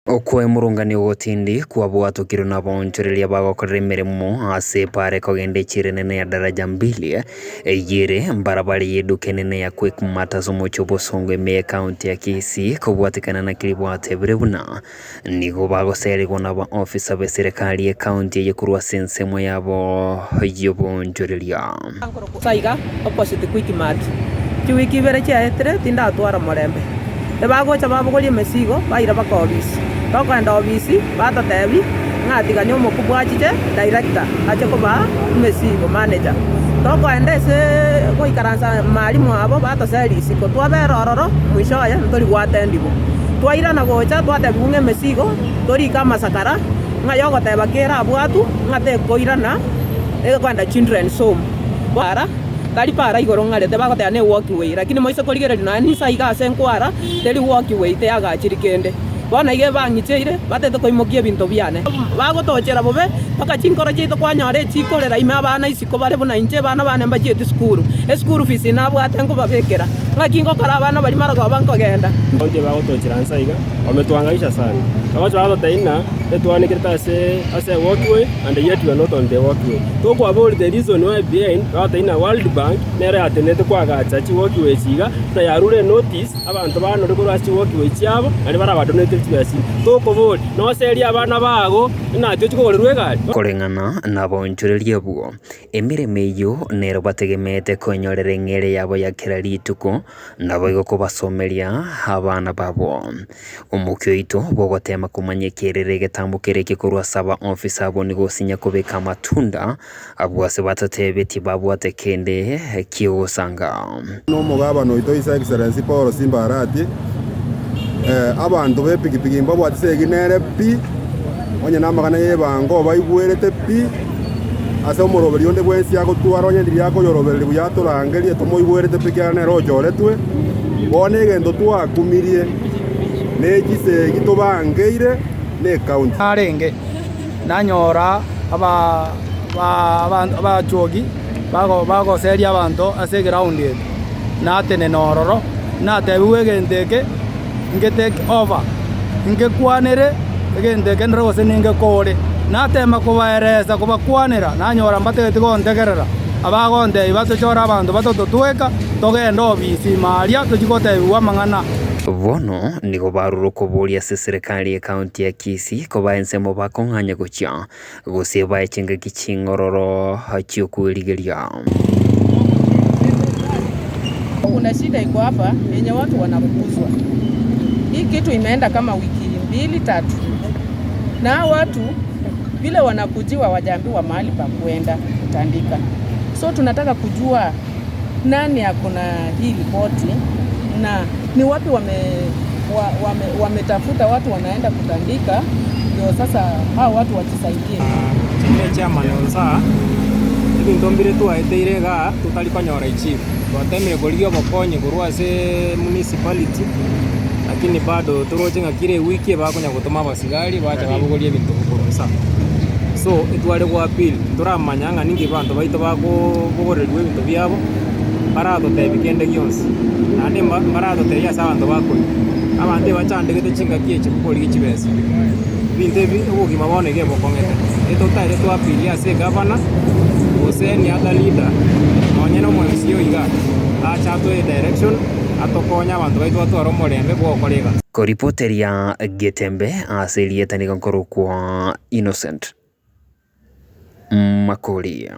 Okwemurungania ogotindi kwabwatokirwe nabaonchoreria bagokorera emeremo ase epaara ekogenda echiro enene ya Daraja Mbili, eyio ere mbarabare y'eduka enene ya Quickmart ase omochie o Bosongo ime y'ecounty ya Kisii kobwatekana na keria gwatebire buna nigo bagoserigwa nabaofisa b'eserekari y'ecounty eye korwa ase ensemo yabo y'oboonchoreria. Ase iga opposite Quickmart. Chiwiki ibere chiaetire tindatwara morembe. Ebagocha babogoria emesigo baira baka obisi. Tokogenda obisi batotebi ng'a tigania omokubwa achiche director ache kobaa emesigo manager. Tokogenda ase goikaransa mwalimu abo batoseria isiko twabera ororo mwisho oye ntori gwatendigwa. Twairana gocha twatebiwa ng'a emesigo torike amasakara ng'a yogoteba kera abwatwe ng'a tekoirana Egekwenda children's home kwara tari para igoro ng'arete bagoteba ne walkway lakini moise korigereria nonya ninsa iga ase nkwara teri walkway teagachiri kende. Bono iga ebang'icheire batete koimokia ebinto biane. Bagotochera bobe mpaka chinkoro chiaito kwanyora echikorera ime abana isiko bare buna inche abana bane mbachieti sukuru. Eschool fees nabwate nkobabekera. Ng'aki ngokora abana baria marogoba nkogenda. Inche bagotochera nsa iga wametuhangaisha sana. Bagocha bagototebia ng'a etwanekerete ase ase ewalkway and yet we are not on the walkway. Tokwaboria the reason why behind, bagotebia ng'a World Bank nere yatenenete koagacha chiwalkway echi iga, buna yarure enotice abanto banore korwa ase chiwalkway chiabo naende barabadonatere chibesa chiria. Tokoboria, noserie abana bago ng'a tochi kogorerwa egari? Koreng'ana nabaonchoreria abwo, Emeremo eyio nero bategemeete koenyorera eng'eria yabo ya kera rituko, naboigo kobasomeria abana babo. Omokia oito bw'ogoteema komanya ekerero egetambo keria ekekorwa ase abaofisa abwo nigo osinya kobeka amatunda, abwo ase batatebetie babwate kende ki'ogosanga. Nomogabana oito His Excellency Paul Simba Arati, abanto b'epikipiki mbabwate segi nere pi, onye namang'ana y'ebango obaigwerete pi, ase omoroberi onde bwensi agotwara onye ndiria akoyorobereria buya atorangerie tomoigwerete pi ekiagera nere ochoretwe. Bono egento twakumirie ne chisegi tobangeire ne county. Narenge nanyora abachuogi bagoseria abanto ase eground eye, natenena ororo, natebiwa egento eke inge take over, ingekwanere egento eke ndore gose ningekore. Natema kobaeresa kobakwanera, nanyora mbatageti gontegerera, abagontebia batochore abanto batototweka, togende obisi ime aria tochie gotebiwa amang'ana. Bono nigo barure okoboria ase eserekari y'ecounty ya Kisii kobaa ensemo bakong'anya gochia gose bae chingaki ching'ororo chi'okwerigeria. Kuna shida iko hapa yenye watu wanafukuzwa. Hii kitu imeenda kama wiki mbili tatu, na hao watu vile wanakujiwa wajaambiwa mahali pa kuenda kutandika, so tunataka kujua nani ako na hii ripoti na ni wapi wame wame, wametafuta watu wanaenda kutandika, ndio sasa hao watu watusaidie. Inche chairman onsa, ebinto mbire twaeteire igaa totari konyora echief. Twatemire korigia obokonyi korwa ase municipality lakini bado toroche ng'a kera ewiki ebakonya gotoma abasigari bacha babogoria ebinto korwa inse. So etware go appeal toramanya ng'a ninki abanto baito bakobogoreria ebinto biabo. mbaratotebie kende gionsi, naende mbaratotebie ase abanto bakorwa. Abanto ebachandegete chingaki echi bokorigia chibesa, ebinto ebi obogima bono iga ebokong'ete. Etotaete twapirie ase egavana, gose any other leader, nonye na omo MCA oyo igaa, ache atoe edirection, atokonye abanto baito batware omorembe bwogokora egasi. Koripoteria Getembe ase erieta nigo nkorokwa Innocent Makori.